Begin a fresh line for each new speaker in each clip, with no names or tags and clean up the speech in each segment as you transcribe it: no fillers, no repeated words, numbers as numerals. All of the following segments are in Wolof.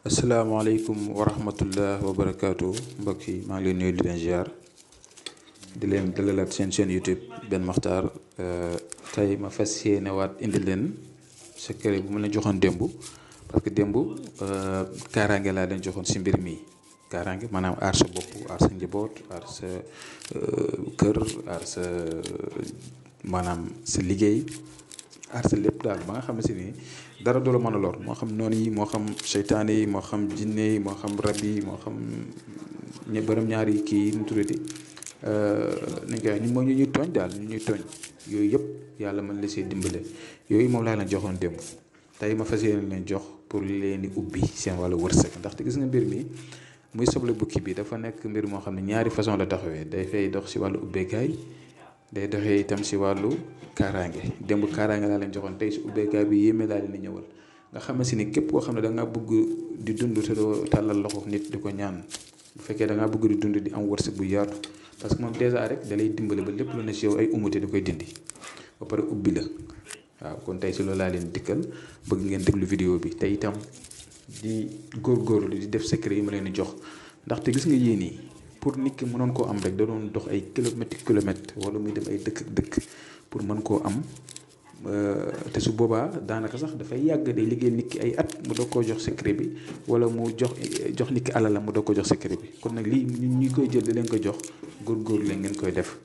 asalaamaaleykum wa rahmatullah wa barakaatu mbokk yi maa ngi leen nuyu di leen ziar di leen dalalaat seen chaîne YouTube Ben Makhtar tey ma fas yéene waat indi leen secret bu ma leen joxoon démb parce que démb kaaraange laa leen joxoon si mbir mi kaaraange maanaam aar sa bopp aar sa njaboot aar sa kër aar sa maanaam sa liggéey aar sa lépp daal ba nga xam ne si ni dara du la mën a lor moo xam noonu yi moo xam seytaane yi moo xam jinne yi moo xam rab yi moo xam borom ñaari kii yi nu tuddati nañ koy wax ñu mooy ñu ñuy tooñ daal ñu ñuy tooñ yooyu yëpp yàlla mën la see dimbale yooyu moom laa leen joxoon démb tey ma fas yéene leen jox pour leen di ubbi seen wàllu wërsëg ndaxte gis nga mbir mi muy soble bukki bi dafa nekk mbir moo xam ne ñaari façon la taxawee day fay dox si wàllu ubbeekaay day doxee itam si wàllu kaaraange démb kaaraange laa leen joxoon tey si ubbeekaay bi yéeme laa leen di ñëwal nga xam si ni képp koo xam ne da ngaa bëgg di dund te doo tàllal loxo nit di ko ñaan bu fekkee da ngaa bëgg di dund di am wërsëg bu yaatu parce que moom dèjà rek da lay dimbale ba lépp lu ne si yow ay umute da koy dindi ba pare ubbi la waaw kon tey si loolu laa leen dikkal bëgg ngeen déglu vidéo bi tey itam di góorgóorlu di def secret yi ma leen di jox ndaxte gis nga yéen yi pour nit ki mënoon koo am rek da doon dox ay kilomètres wala muy dem ay dëkk dëkk pour mën koo am te su boobaa daanaka sax dafay yàgg day liggéey nit ki ay at mu doog koo jox secret bi wala mu jox nit ki alalam mu doog ko jox secret bi kon nag lii ñun ñi koy jël di leen ko jox góorgóorlu leen ngeen koy def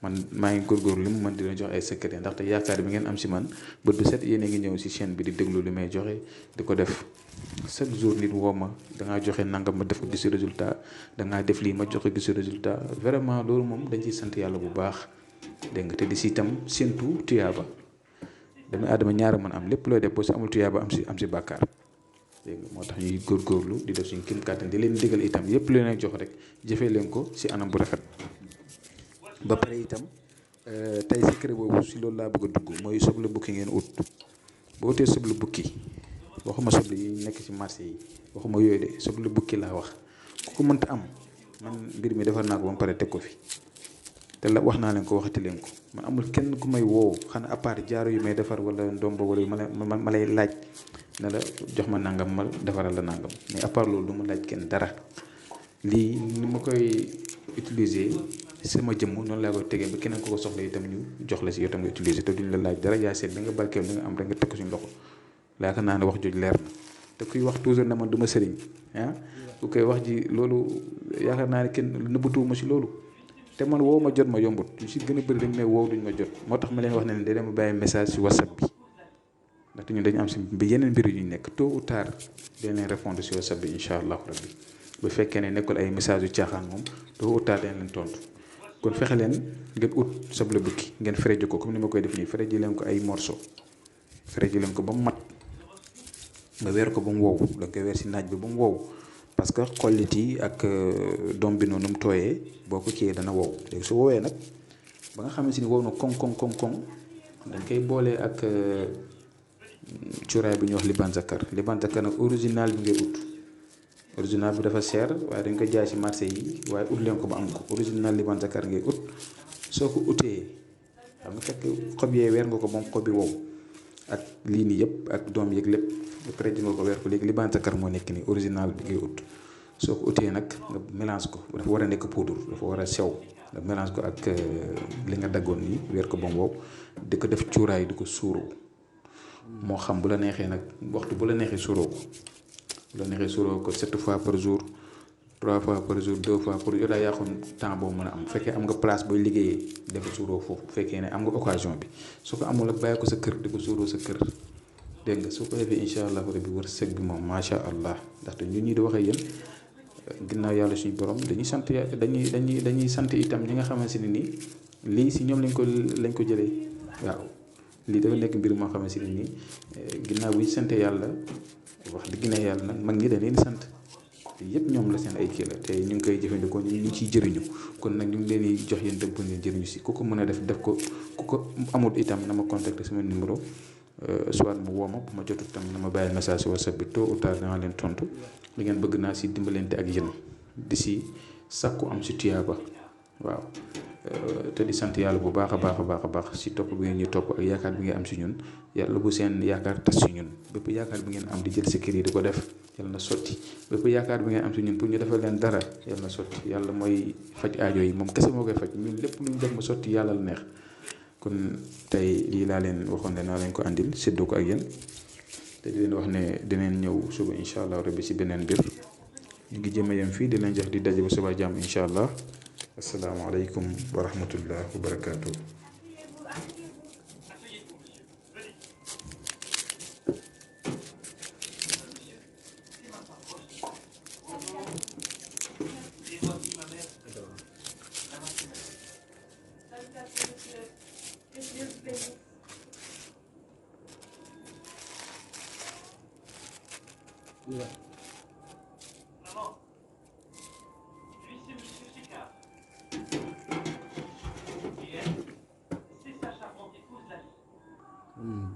man maa ngi góorgóorlu li mu mën di leen jox ay secret ndaxte yaakaar bi ngeen am si man bët bu set yéen a ngi ñëw si chaîne bi di déglu li may joxe di ko def chaque jour nit woo ma dangaa joxe nangam ma def ko gisu résultat dangaa def lii ma joxe gisu résultat vraiment loolu moom dañ ciy sant yàlla bu baax dégg nga te di si itam séentu tuyaaba dama aadama ñaara mën am lépp looy def boo si amul tuyaaba am si bàkkaar dégg nga moo tax ñuy góorgóorlu di def suñu kim kàttan di leen digal itam yépp lu leen jox rek jëfee leen ko si anam bu rafet ba pare itam tey secret boobu si loolu laa bëgg a dugg mooy soble bukki ngeen ut boo utee soble bukki waxuma soble yi nekk ci marché yi waxuma yooyu de soble bukki laa wax ku ko mënta am man mbir mi defar naa ko ba mu pare teg ko fi te la wax naa leen ko waxati leen ko man amul kenn ku may woo xanaa à part jaaro yu may defar wala ndombo wala ma lay laaj ne la jox ma nangam ma defaral la nangam mais à part loolu du ma laaj kenn dara lii ni ma koy utiliser sama jëmm noonu laa koy tegee ba keneen ko ko soxla itam ñu jox la si yow tam nga utiliser te duñ la laaj dara yaa seet da nga barkeel da nga am rek nga teg ko suñu loxo yaakaar naa ne wax jooju leer na te kuy wax toujours ne man du ma sëriñ ku koy wax ji loolu yaakaar naa ne kenn nëbbatuwuma si loolu te man woo ma jot ma yombut ñu si gën a bëri dañ may woow duñ ma jot moo tax ma leen wax ne leen day dem bàyyi message si whatsapp bi ndaxte ñun dañu am si yeneen mbir yu ñu nekk tôt ou tard dañ leen répondre si whatsapp bi incha allahu rabbi bu fekkee ne nekkul ay message yu caaxaan moom tôt ou tard dañ leen tontu kon fexe leen ngeen ut soble bukki ngeen fereji ko comme ni ma koy def nii fereji leen ko ay morceau fereji leen ko ba mu mat nga weer ko ba mu wow da koy weer si naaj bi ba mu wow parce que xollit yi ak doom bi noonu mu tooyee boo ko kiiyee dana wow léegi su woowee nag ba nga xam ne si ni wow na koŋ dañ koy boolee ak cuuraay bi ñuy wax liban zakar nag original bi ngay ut original bi dafa cher waaye dañ ko jaay si marché yi waaye ut leen ko ba am ko original liban zakar ngay ut soo ko utee xam nga fekk xob yee weer nga ko ba mu xob bi wow ak lii nii yëpp ak doom yeeg lépp après ji nga ko weer ko léegi liban zakar moo nekk nii original bi ngay ut soo ko utee nag nga mélange ko dafa war a nekk poudre dafa war a sew nga mélange ko ak li nga daggoon nii weer ko ba mu wow di ko def cuuraay di ko suuroo moo xam bu la neexee nag waxtu bu la neexee suuroo ko bu la neexee suuroo ko 7 fois par jour 3 fois par jour 2 fois pour yow daal yaa xam temps boobu mën a am bu fekkee am nga place booy liggéeyee def suuroo foofu bu fekkee ne am nga occasion bi su ko amul ak bàyyi ko sa kër di ko suuroo sa kër dégg nga su ko defee incha allah rabbi wërsëg bi moom macha allah ndaxte ñun ñii di wax ak yéen ginnaaw yàlla suñu borom dañuy sant dañuy sant itam ñi nga xamante ne nii lii si ñoom lañ ko jëlee waaw lii dafa nekk mbir moo xamante ne nii ginnaaw bu ñu sante yàlla wax dëgg na yàlla nag mag ñi dañ leen sant te yëpp ñoom la seen ay kii la te ñu ngi koy jëfandikoo ñu ngi ciy jëriñu kon nag ñu ngi leen di jox yéen tam pour ngeen jëriñu si ku ko mën a def ko ku ko amul itam na ma contacter sama numéro soit mu woo ma bu ma jotut tam na ma bàyyi message si whatsapp bi tôt ou tard dinaa leen tontu li ngeen bëgg naa si dimbalante ak yéen di si sakku am si tuyaaba waaw te di sant yàlla bu baax a baax a baax a baax si topp bi ngeen ñu topp ak yaakaar bi ngeen am si ñun yàlla bu seen yaakaar tas si ñun bépp yaakaar bi ngeen am di jël si kër yi di ko def yàlla na sotti bépp yaakaar bi ngeen am si ñun pour ñu defal leen dara yàlla na sotti yàlla mooy faj aajo yi moom kese moo koy faj ñun lépp lu ñu def ma sotti yàlla la neex. kon tey lii laa leen waxoon ne naa leen ko andil séddoo ko ak yéen te di leen wax ne dinañ ñëw suba incha allah rabbi si beneen mbir ñu ngi jëm a yem fii dinañ jox di daje ba suba jàmm incha allah asalaamaaleykum wa rahmatullah wa barakaatu.
Yeah.